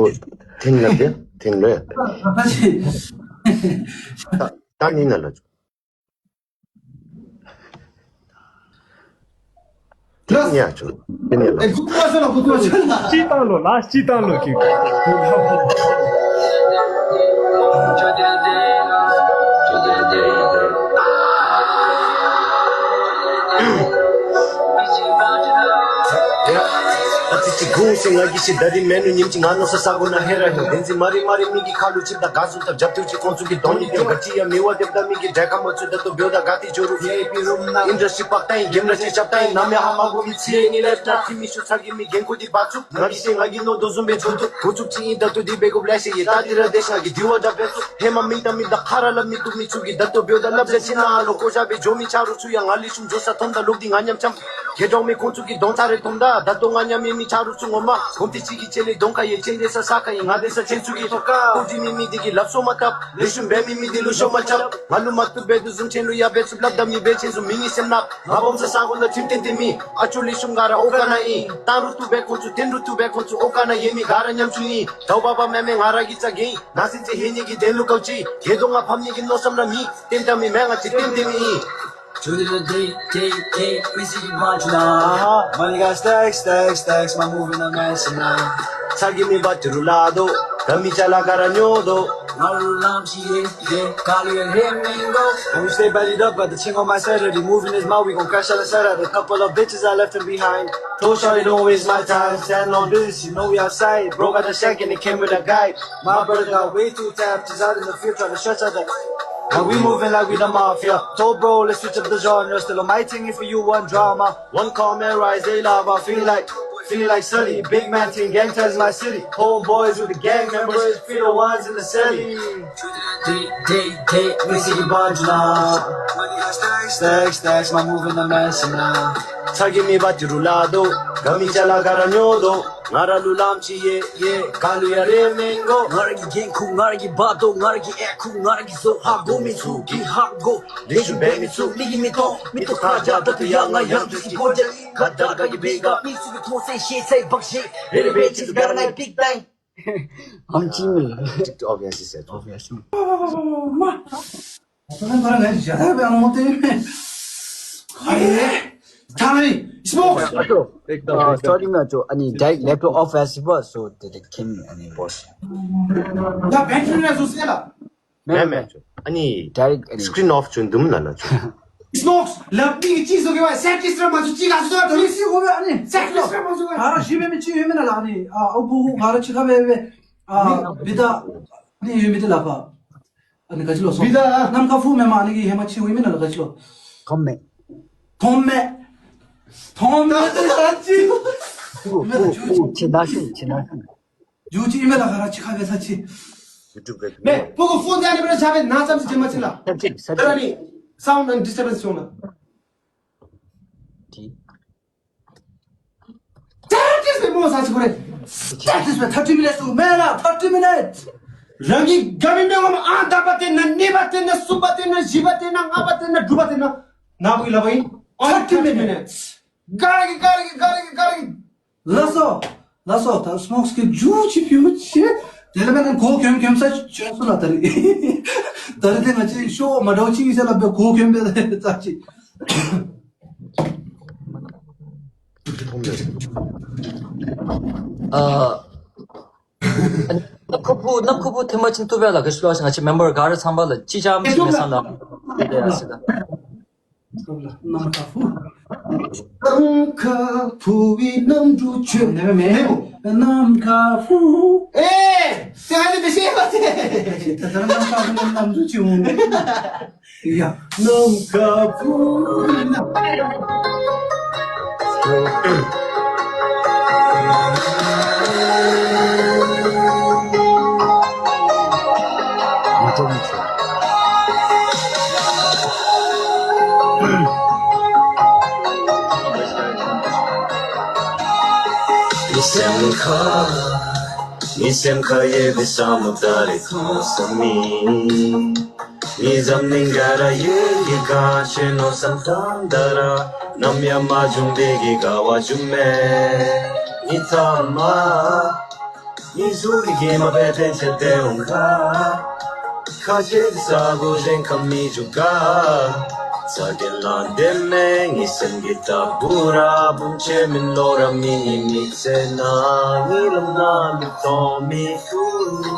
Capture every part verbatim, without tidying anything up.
འོ། འཐེན་ལ་དེ་འཐེན་ལོ་ཡ། ད་ད་ནི་ན་ལ་ཆོ། ལགས། ཡ་ཆོ། འཐེན་ཡ་ལགས། ཨེ་གུ་ཏུ་ཨ་ཤ་ལ་གུ་ཏུ་ཨ་ཤ་ལ། སྤྱི་བཏང་ལོ་ལགས། སྤྱི་བཏང་ལོ་ཀི། ཨ་ཙི་ཅིག་གུང་སེང་ང་གི་ཤི་ད་རིང་མེད་ནུ་ཉིམ་ཅིག་ང་ནོ་ས་ས་གོ་ན་ཧེ་ར་ཧེ་དེན་ཙི་མ་རི་མ་རི་མི་གི་ཁ་ལུ་ཅིག་ད་ག་སུ་ད་རྒྱབ་ཏུ་ཅིག་ཁོང་ཚུ་གི་དོན་ནི་ཏེ་ག་ཅི་ཡ་མི་བ་དེབ་ད་མི་གི་འདྲ་ཁ་མ་ཚུ་ད་ཏོ་བེའོ་ད་ག་ཏི་ཇོ་རུ་ཨིན་ར་ཤི་པག་ཏ་ཨིན་གེམ་ར་ཅིག་ཅབ་ཏ་ཨིན་ནམ་ཡ་ཧ་མ་གོ་མི་ཚེ་ནི་ལེབ་ཏ་ཐི་མི་ཤུ་ཚ་གི་མི་རྒན་ཁོ་དི་བ་ཚུ་ང་གི་ཤེ་ང་གི་ནོ་དོ་ཟུམ་བེ་ཇོ་ཏུ་གོ་ཚུགས་ཅིག་ཨིན་ད་ཏོ་དི་བེ་གོ་བླ་ཤེ་ཡེ་ད་དི་ར་དེ་ཤ་གི་དི་བ་ད་བེ་ཚུ་ཧེ་མ་མིང་ད་མི་ད་ཁ་ར་ལ་མི་ཏུ་མི་ཚུ་གི་ད་ཏོ་བེའོ་ད་ལབ་ཇ་ཅི་ན་ལོ་ཀོ་ཞ་བེ་ཇོ་མི་ཆ་རུ་ཚུ་ཡ་ང་ལི་ཤུམ་ཇོ་ས་ཐོམ་ད་ལུག་དི་ང་ཉམ་ཆམ། གེ་གྲོང་མི་ཁོང་ཚུ་གི་གདོང་ཚ་རེ་ཐོམ་ད་ད་ཏོ་ང་ཉམ་མེ་མི་ཆ་རུ་ཚུ་ངོ་མ་གོམ་ཏི་ཅིག་གི་ཅེ་ལི་གདོང་ཁ་ཡེ་ཅེན་དེ་ས་ས་ཁ་ཡེ་ང་དེ་ས་ཅེན་ཚུ་གི་ཐོ་ཀ་ཀོ་ཇི་མི་མི་དི་གི་ལབ་སོ་མ་ཏབ་ལེ་ཤུམ་བེ་མི་མི་དི་ལུ་ཤོ་མ་ཅབ་ང་ལུ་མ་ཏུ་བེ་དུ་ཟུམ་ཅེན་ལུ་ཡ་བེ་ཚུབ་ལབ་ད་མི་བེ་ཅེན་ཚུ་མི་ངི་སེམས་ནག་ང་བོམ་ས་ས་གོ་ལ་ཁྲིམས་བསྟན་ཏེ་མི་ཨ་ཅོ་ལེ་ཤུམ་ག་ར་ཨོ་ཀ་ན་ཨིན། ཏང་རུ་ཏུ་བེ་ཁོང་ཚུ་ཏེན་རུ་ཏུ་བེ་ཁོང་ཚུ་ཨོ་ཀ་ན་ཡེ་མི་ག་ར་ཉམ་ཆུང་ཨིན། ད་བ་བ་མེ་མེ་ང་ར་གི་ཙ་གེ་ཨིན། ན་སིན་ཙེ་ཧེ་ནི་གི་དེན་ལུ་ཀའུ་ཅི་གེ་དོ་ང་ཕམ་ནི་གི་མནོ་བསམ་ན་མི་ཏེན་ཏ་མི་མེ་ང་ཅི་ཏེན་ཏེ་མི་ཨིན། Today, day, day, day, we see you march now. Money got stacks, stacks, stacks, my moving a mess now. ཚ་གི་མི་བ་ཏི་རུ་ལ་དོ། ག་མི་ཅ་ལ་ག་ར་ཉོ་དོ། ང་རུ་ལམ་ཅི་ཡེ་ཡེ་ག་ལུ་ཡ་རེ་མེན་གོ། And we stay bellied up, but the ching on my Saturday. Moving is my, we gon' crash out of Saturday. Couple of bitches I left them behind. Told shawty don't waste my time. Stand on business, you know we outside. Bro got the shack and it came with a guide. My brother got way too tapped. He's out in the field trying to stretch out the. And we moving like we the mafia. Told bro, let's switch up the genre. Still on my team, if you want drama. One comment rise, they lava. Feel like, feel like Sully. Big man team, gang tells my city. Homeboys with the gang members. Feel the ones in the celly. Day, day, day, we see you bunch now. Stacks, stacks, my moving a mess now. ཚ་གི་མི་བ་ཏི་རུ་ལ་དོ། ག་མི་ཅ་ལ་ག་ར་ཉོ་དོ། ང་ར་ལུ་ལམ་ཅི་ཡེ་ཡེ་ག་ལུ་ཡ་རེ་མེན་གོ། ང་ར་གི་རྒན་ཁུ་ང་ར་གི་བ་དོ། ང་ར་གི་ཨེ་ཁུ་ང་ར་གི་བཟོ་ཧ་གོ་མི་ཚུ་གི་ཧ་གོ། ལེ་ཤུ་བེ་མི་ཚུ་མི་གི་མི་ཏོ་མི་ཏོ་ཁ་ཇ་ད་ཏུ་ཡ་ང་ཡང་ཏུ་སི་གོ་ཇ་ལི་ག་ད་ག་གི་བེ་ག་མི་ཚུ་གི་ཐོ་སེ་ཤེ་སེ་བག་ཤེ་རེ་རེ་བེ་ཅི་ག་ར་ང་པིག་ཏའི། ཨམ་ཅི་མི་ལ། ཅིག་ཏུ་ཨོ་བི་ཡ་སི་སེ་ཏོ། ཨོ་བི་ཡ་སི། ཨ་ནི་ཁོ་ར་ང་ཇ་ད་བེ་ཨ་མོ་ཏེ་མེ། ཨ་ཡེ། ཐ་ནི་སི་མོག་སི། ཨ་སོ་རི་མ་ཅོ། ཨ་ནི་ཌའི་རེཀཊ་ལེབ་ཊོབ་ཨོཕ་ཡ་སི་བ་སོ་ཏེ་ཏེ་ཁེན་ཨ་ནི་བོས། ད་བེ་ཊ་རི་ར་ཟུ་སེ་ལ། མེན་མེན། ཨ་ནི་ཌའི་རེཀཊ་ཨ་ནི་སི་ཀྲིན་ཨོཕ་བྱོན་དུམ་ལ་ལ་ཆུ། སི་མོག་སི་ལབ་མི་གི་ཅིག་བཟོ་གི་བ་སེ་ཀིས་ར་མ་བཟོ་ཅིག་ག་བཟོ་ད་ལི་སི་གོ་བ་ཨ་ནི་སེ་ཀིས་ར་མ་བཟོ་བ། ག་ར་ཞི་བའི་མི་ཅིག་ཡོད་མེན་ན་ལ་ཨ་ནི་ཨ་ཨོ་བུ་ག་ར་ཅིག་ཁ་བའི་བའི་ཨ་བི་ད་ཨ་ནི་ཡོད་མི་དེ་ལ་ཕ་ཨ་ནི་ག་ཅི་ལོ་སོ་བི་ད་ནམ་ཁ་ཕུ་མེ་མ་ཨ་ནི་གི་ཧེ་མ་ཅིག་ཡོད་མེན་ན་ལ་ག་ཅི་ལོ་ཐོམ་མེ་ཐོམ་མེ་ཐོམ་མེ་དེ་ས་ཅི་ཕུ་ཕུ་ཕུ་ཆི་ད་ཤི་ཆི་ད་ཤི། ཇུ་ཅི་ཨི་མེ་ལ་ག་ར་ཅིག་ཁ་བའི་ས་ཅི། མེ་ཕུ་གུ་ཕུ་ཏེ་ཨ་ནི་བེ་ར་ཆ་བེ་ན་ཙམ་ཅིག་ཇེ་མ་ཅིག་ལ། ད་ར་ནི་སའུནཌ་ཌིས་ཊར་བེནསི་བྱུང་ལ། ཏེ་ཏེ་ཏེ་བེ་མོ་ས་ཅི་གོ་རེ། ཏེ་ཏེ་བེ་ཐར་ཊི་མི་ནཊ་སི་མེ་ལ་ཐར་ཊི་མི་ནཊ་སི། རང་གི་ག་མི་མེ་ངོ་མ་ཨ་ད་པ་ཏེ་ན་ནི་པ་ཏེ་ན་སུ་པ་ཏེ་ན་ཞི་པ་ཏེ་ན་ལྔ་པ་ཏེ་ན་དྲུག་པ་ཏེ་ན་ན་བུ་ལ་བ་ཨིན། ཨ་ཐར་ཊི་མི་ནཊ་སི། ག་ར་གི་ག་ར་གི་ག་ར་གི་ག་ར་གི། ལགས་སོ། ལགས་སོ། ད་སི་མོག་སི་གི་ཇུ་ཅིག་ཕུལ་ཅི། དེ་ལས་མེན་ན་གོ་གྱོན་གྱོན་ས་བྱོན་སོང་ལ་ད་རེས། ད་རེས་དེ་ང་ཅིག་ཤོ་མ་འདྲཝ་ཅིག་ཨིན་ས་ལ་བེ་གོ་གྱོན་བེ་ད་ཅི། ཨ་ནམ་མཁའ་ཕུ་ནམ་མཁའ་ཕུ་ཐེངས་མ་ཅིག་ཐུབ་པས་ལ་ག་ཅི་ལོ་ང་བཅས་མེམ་བར་ག་ར་ཚང་པ་ལ་ཅི་ཅམ་ཅིག་མེད་ས་ལ་དེ་ཡ་སི་ལ། ནམ་མཁའ་ཕུ། ནམ་མཁའ་ཕུ་བའི་གནམ་གྲུ་ཆུ། ནེ་མེ་མེ། ནམ་མཁའ་ཕུ། ཨེ། ཏེ་ཨ་ནི་དེ་ཤེས་པ་ཏེ། ཏེ་ད་ནམ་མཁའ་ཕུ་གནམ་གྲུ་ཆུ་འོང་། ཡ། ནམ་མཁའ་ཕུ། མི་སེམས་ཁ་མི་སེམས་ཁ་ཡེ་བི་ས་མུ་ད་རེ་ཐོང་ས་མི། མི་འཛམ་གླིང་ག་ར་ཡེ་གི་ག་ཆེ་མནོ་བསམ་བཏང་ད་ར་ནམ་ཡང་མ་བྱུང་བའི་གི་དགའ་བ་བྱུང་མེད། མི་ཐ་མ། ངེའི་གཟུགས་ཀྱི་མ་འབད་དོན་ཆེ་སྟེ་འོང་ག། ཁ་རྗེ་འདི་ས་གོ་གཞན་ཁ་མི་འཇུག་ག། ཚ་གྱང་ལང་དེ་མེན་ངེའི་སེམས་ཀྱི་ད་བུ་ར་བུམ་ཆེ་མིན་ལོ་ར་མི་ངེའི་མི་ཚེ་ནང་ངེའི་ལམ་ནང་ལུ་ཐོན་མི་ཕུ།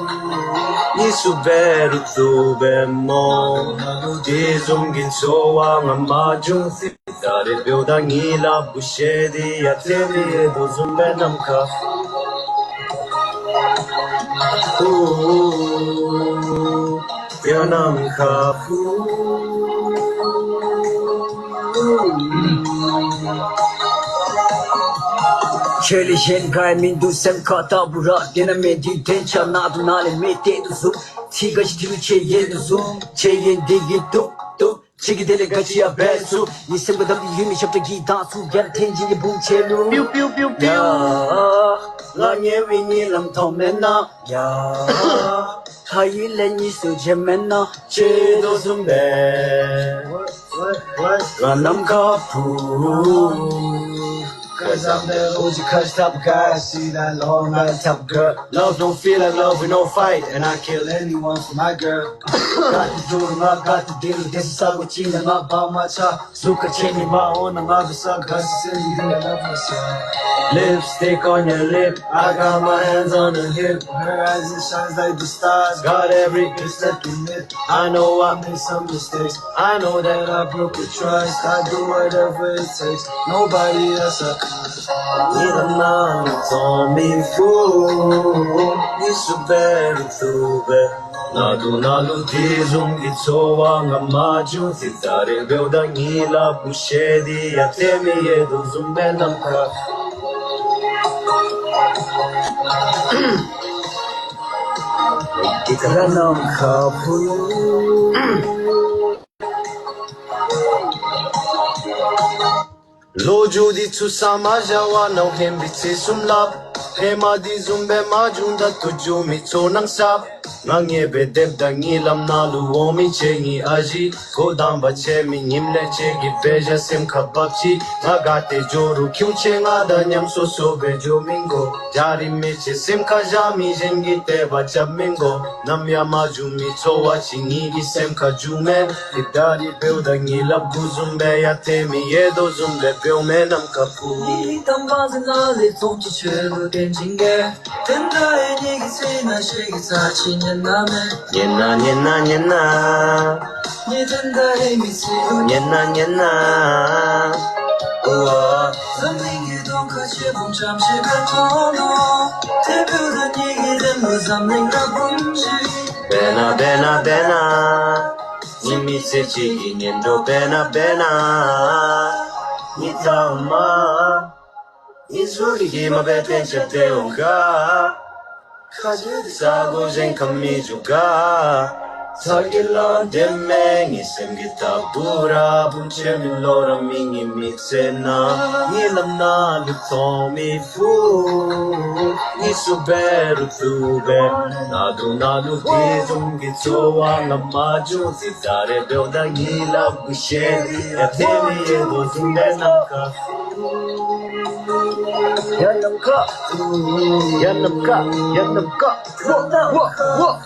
ངེའི་སུ་འབད་རུང་བཏུབ་པས་སྨོ། ནང་ལུ་དེ་བཟུམ་གྱི་ཚོར་བ་ང་མ་བྱུང་སྟེ། ད་རེས་འབདཝ་ད་ངེའི་ལགཔ་གུ་བཤེད་དེ་ཡར་ཐོན་མི་ཡོད་དོ་བཟུམ་སྦེ་ནམ་མཁའ་ཕུ། ཡ་ནམ་མཁའ་ཕུ། ཁྱོད་ལས་གཞན་ག་ཡང་མིན་འདུག། སེམས་ཁ་ལྟ་བུ་ར་དེ་ན་མེད། འདི་དོན་ཆ་ནང་དུ་ནང་ལས་མེད་དེ་དོ་བཟུམ། ཚིག་ག་ཅི་དྲིལ་ཆེ་ཡེ་དོ་བཟུམ། ཆེ་ཡེ་འདི་གིས་བཏུབ་བཏུབ། ཁྱོད་ཀྱིས་དེ་ལས་ག་ཅི་ཡང་འབད་ཚུགས། ངེའི་སེམས་ཁར་བསྡམས་ཏེ་ཡོད་མི་ཞབས་ཁྲ་གི་གདངས་ཚུ་རྒྱལ་ཐེན་ཅིག་གི་བུམ་ཆེ་ལུ། པིའུ་པིའུ་པིའུ་པིའུ། ཡ། ང་ཉལ་བའི་གཉིད་ལམ་མཐོང་མེན་ན། ཡ། ཁ་ཡིག་ལས་གཉིད་སུ་བྱེད་མེན་ན། ཆེ་དོ་བཟུམ་སྦེ་ང་ནམ་མཁའ་ཕུ། Cause I'm the O G, cause top guy, see that long line top girl. Love don't feel like love with no fight, and I kill anyone for my girl. Got the door, I got the deal, this is how we chill, and I buy my cha. Zuka cheni ma ona nga du sa gasi seni dina love myself. Lipstick on your lip, I got my hands on her hip. Her eyes, it shines like the stars. Got every bitch that you meet. I know I made some mistakes. I know that I broke your trust. I do whatever it takes. Nobody else I could. ངེའི་ལམ་ནང་ལུ་ཐོན་མི་ཕུ། ངེའི་སུ་འབད་རུང་བཏུབ་པས། ནང་དུ་ནང་ལུ་དེ་བཟུམ་གྱི་ཚོར་བ་ང་མ་བྱུང་སྟེ། ད་རེས་འབདཝ་ད་ངེའི་ལགཔ་གུ་བཤེད་དེ་ཡར་ཐོན་མི་ཡོད་དོ་བཟུམ་སྦེ་ནམ་མཁའ། ཡ་ནམ་མཁའ་ཕུ། ལོ་རྒྱུས་འདི་ཚུ་ས་མ་བཞག་པར་ནང་ཧེ་མ་འདི་ཚེ་གསུམ་སླབ། ཧེ་མ་འདི་བཟུམ་སྦེ་མ་བྱུང་ད་ཐུགས་རྒྱུས་མི་ཚོར་སྣང་སླབ། ང་ངེས་པའི་དེབ་དང་ངེའི་ལམ་ནང་ལུ་འོང་མི་ཁྱེད་ངེའི་ཨ་ཞེ། གོ་དང་པ་ཆེ་མི་ཉིནམ་ལས་ཁྱེད་ཀྱི་དཔེ་བཞག་སེམས་ཁར་བབས་ཅི། ང་ག་ཏེ་འགྱོ་རུང་ཁྱོད་ཁྱེད་ང་དང་མཉམ་སོ་སོ་སྦེ་འགྱོ་མི་དགོ། རྒྱ་རི་མེ་ཆེ་སེམས་ཁར་བཞག་མི་གཞན་གྱི་དད་པ་རྐྱབ་མི་དགོ། ནམ་ཡང་མ་བྱུང་མི་ཚོར་བ་ཅིག་ངེའི་གི་སེམས་ཁར་བྱུང་མས། ཏེ་ད་རེས་འབདཝ་ད་ངེའི་ལགཔ་གུ་བཟུམ་སྦེ་ཡར་ཐོན་མི་ཡོད་དོ་བཟུམ་སྦེ་འབདཝ་མས་ནམ་མཁའ་ཕུ། ཉི་མའི་དམ་པ་ཟེར་ན་ལས་རྩོམ་ཅིག་ཆོས་ལུ་བརྟེན་ཅིང་གེ། དེ་འདྲ་ཡི་ཉིད་ཀྱི་ཚེ་ན་ཤེས་ཀྱི་ཚ་ཅིག་ཉན་ན་མེད། ཉན་ན་ཉན་ན་ཉན་ན། ཉན་ན་ཉན་ན། འོ། འཛམ་གླིང་གི་གདོང་ཁར་ཆེ་བུམ་ཙམ་ཞིག་ག་མཐོང་ནུག། དེ་འབདཝ་ད་ངེའི་གི་དོན་ལུ་འཛམ་གླིང་ནང་བུམ་ཅིག། འབད་ན་འབད་ན་འབད་ན། ཉིན་མི་ཚེ་གཅིག་གི་ཉིན་འགྲོ་འབད་ན་འབད་ན། ངེའི་ཐ་མ། ངེའི་གཟུགས་ཀྱི་མ་འབད་དོན་ཆེ་སྟེ་འོང་ག། ཁ་རྗེ་འདི་ས་གོ་གཞན་ཁ་མི་འཇུག་ག། ཚ་གྱང་ལང་དེ་མེན་ངེའི་སེམས་ཀྱི་ད་བུ་ར་བུམ་ཆེ་མིན་ལོ་ར་མི་ངེའི་མི་ཚེ་ནང་ངེའི་ལམ་ནང་ལུ་ཐོན་མི་ཕུ། ངེའི་སུ་འབད་རུང་བཏུབ་པས། ནང་དུ་ནང་ལུ་དེ་བཟུམ་གྱི་ཚོར་བ་ང་མ་བྱུང་སྟེ། ད་རེས་འབདཝ་ད་ངེའི་ལགཔ་གུ་བཤེད་དེ་ཡར་ཐོན་མི་ཡོད་དོ་བཟུམ་སྦེ་ནམ་མཁའ། ཡ་ནམ་མཁའ། ཡ་ནམ་མཁའ། ཡ་ནམ་མཁའ། ཝ་ཝ་ཝ།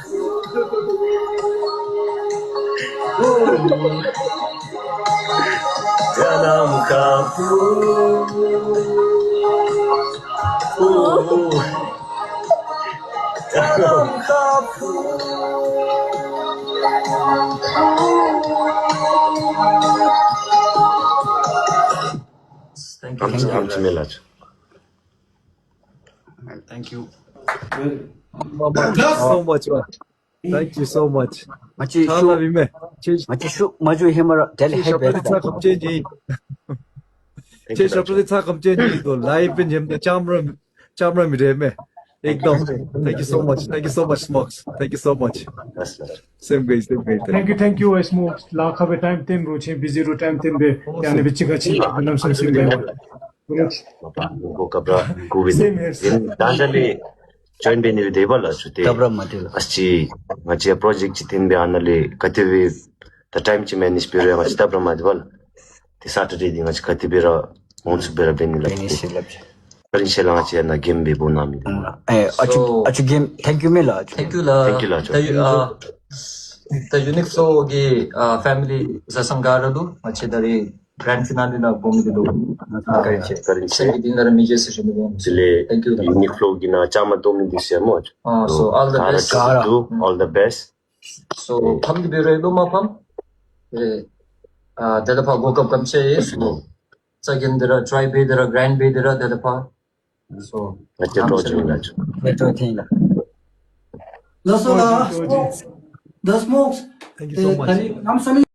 ཡ་ནམ་མཁའ་ཕུ། ཡ་ནམ་མཁའ་ཕུ། Thank you. ཨམ་ཆི་མེད་ལགས། Thank you. Thank you so much, man. Thank you so much. ང་བཅས་ཤུགས་མ་བྱིན་མས། ང་བཅས་ཤུགས་མ་བྱིན་ཧེ་མ་ར་དེ་ལས་ཧེ་བས། ཁྱེད་ཞབས་པད་ཚ་གམ་ཅན་ཅིག། ཁྱེད་ཞབས་པད་ཚ་གམ་ཅན་ཅིག་དོ། ལའིབ་པེན་ཉེམ་དང་ལྕམ་ར་ལྕམ་ར་མི་རེ་མས། ཨེག་དམ། Thank you so much. Thank you so much, Smokes. Thank you so much. Same guys, same guys. Thank you, thank you, Smokes. ལཱ་ཁག་སྦེ་ཊའིམ་བཏོན་རུང་ཆེ་བི་ཟི་རུང་ཊའིམ་བཏོན་སྦེ་ཡང་ན་སྦེ་ཅིག་ཁར་ཅིག་ལམ་སེང་སེང་སྦེ་ཡོད། མ་པ་ངོ་སྐབས་ར་གུ་བིན། Same here, same here. ད་ལྟ་ལས་ཇོའིན་འབད་ནི་ལུ་དེ་སྦེ་ལགས་ཚུ་ཏེ། སྐབས་ར་མ་དེ་ལགས། ཨ་ཙི་ང་བཅས་པྲོ་ཇེཀཊ་ཅིག་བཏོན་སྦེ་ཨ་ནཱ་ལས་ག་དེ་སྦེ་ད་ཊའིམ་ཅིག་མེ་ནེཇ་འབད་རུང་ང་བཅས་སྟབས་ར་མ་བདེ་བས་ལགས། ཏེ་སེ་ཊར་ཌེ་འདི་ང་བཅས་ག་དེ་སྦེ་ར་འོང་ཚུགས་སྦེ་ར་འབད་ནི་ལགས། འབད་ནི་ཟེར་སླབ་ཅི། རིན་ཆེན་ལགས་ང་བཅས་ནཱ་གེམ་འབད་འབདཝ་གནང་མི་འདི་ལགས། ཨེ་ཨ་ཅུ་So, ཨ་ཅུ་གེམ་thank you མེན་ལགས། ཨ་ཅུ་གེམ། Thank you ལགས། Thank you ལགས། ད་ཡུ་ཨ་ད་ཡུ་ནིཀ་ཕོ་ལོ་གི་ཨ་ཕེ་མི་ལི་བཟའ་ཚང་ག་ར་ལུ་ང་བཅས་ད་རིས་གྷ་རེནཌ་ཕི་ན་ལི་ནང་འབོ་མི་འདི་ལུ་ཨ་བཀའ་དྲིན་ཆེ། བཀའ་དྲིན་ཆེ། སེམས་ཀྱི་གཏིང་ལས་ར་མི་བརྗེད་ཟེར་ཞུ་ནི་ཨིན། དེ་ལས་Thank you ལགས། ཡུ་ནིཀ་ཕོ་ལོ་གི་ནང་བཅའ་མར་གཏོགས་མི་འདི་ཟེར་སྨོ། ཨ་So, all the ག་ར་best. ཅིག་ཏུ་all the best. So, ཕམ་འདི་འབད་རུང་ལོ་མ་ཕམ། ཨེ་ཨ་དེ་ལས་ཕར་གོ་སྐབས་ག་དེམ་ཅིག་ཡོད་སོ། རྩ་འགེངས་ཏེ་ར་ཊའི་འབད་དེ་ར་གྷ་རེནཌ་འབད་དེ་ར་དེ་ལས་ཕར། So, ང་བཅས་ལོ་རྒྱུས་ལགས། ལགས་སོ་ལགས། The Smokes. Thank you so much. ཨེ་ད་རིས་གནམ་མེད་ས་མེད།